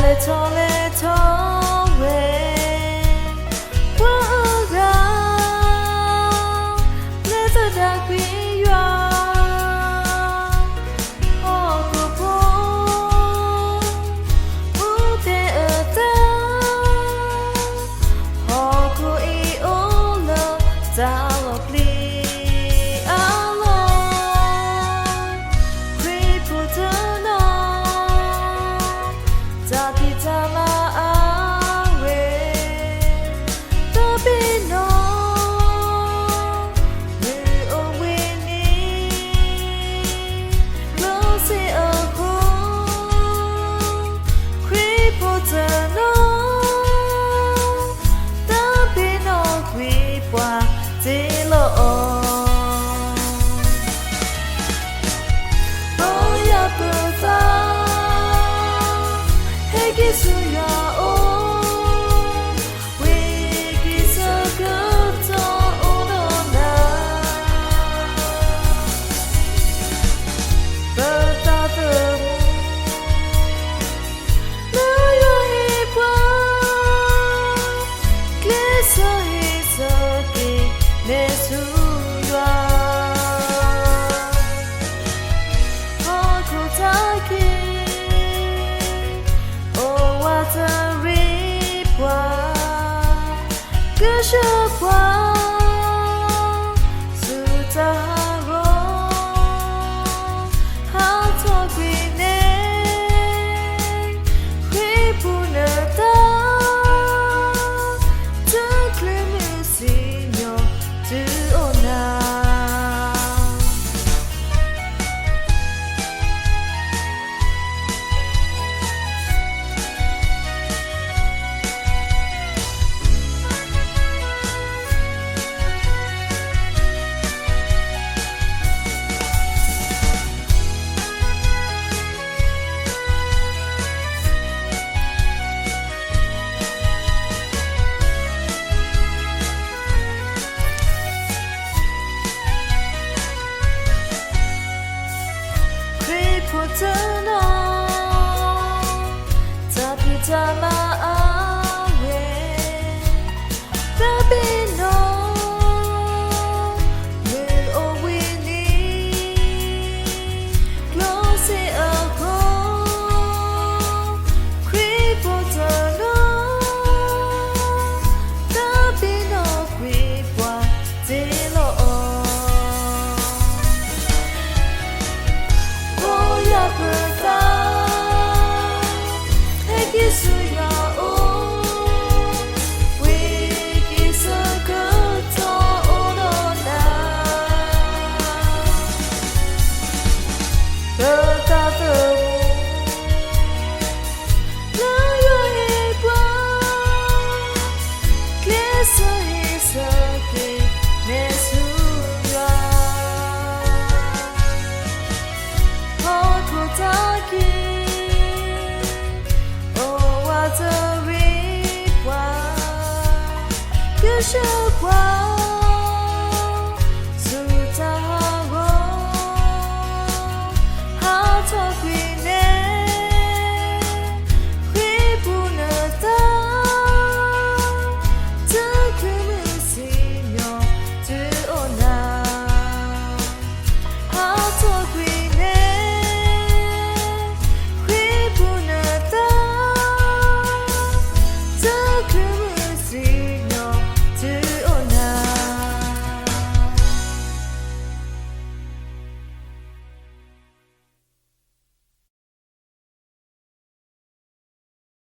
လဲၤထီၣ်လဲၤထီဝဲ ပှၤအဂၤ လၢသဒၣ်ကွံယွၤ ဟီၣ်ခိၣ်ဖိ မူသ့ၣ်အသး ဟီၣ်ခိၣ်အံၤအိၣ်လၢတၢ်လီၢ်ပျံၤအလီၢ်, ခရံာ်ဖိတနီၤ တၢ်ဖံးတၢ်မၤအါဝဲ တၢ်ပ့ၤနီၣ် မုၢ်အိၣ်ဘှံးနံၤ ကျိၣ်စ့အဃိ ခရံာ်ဖိတနီၤ တၢ်ပ့ၤနီၣ်ကွံာ်ပှၤတ့လီၤအီၤ, ပယီၤပသး ဟဲက့ၤဆူယွၤအအိၣ်, ဝံၤက့ၤဆၢကတီၢ်အိၣ်ဒီးနၤ ပသးသမူ လၢယွၤဟ့ၣ်ပှၤ ကျဲးစၢးဟ့ၣ်ဆၢက့ၤမဲာ်ဆူယွၤ, ဟီၣ်ခိၣ်တၢ်က့ၤ အိၣ်ဝးတရံးပှၤ ကဆှၢပှၤ ဆူတၢ်ဟးဂီၤ ဟးထီၣ်ကွံာ်န့ၣ် ခရံာ်ဖိနတၢ် တချုးမုၢ်စံၣ်ညီၣ်တုၤအိၣ်နၤ ခရံာ်ဖိတနီၤ တၢ်ဖံးတၢ်မၤ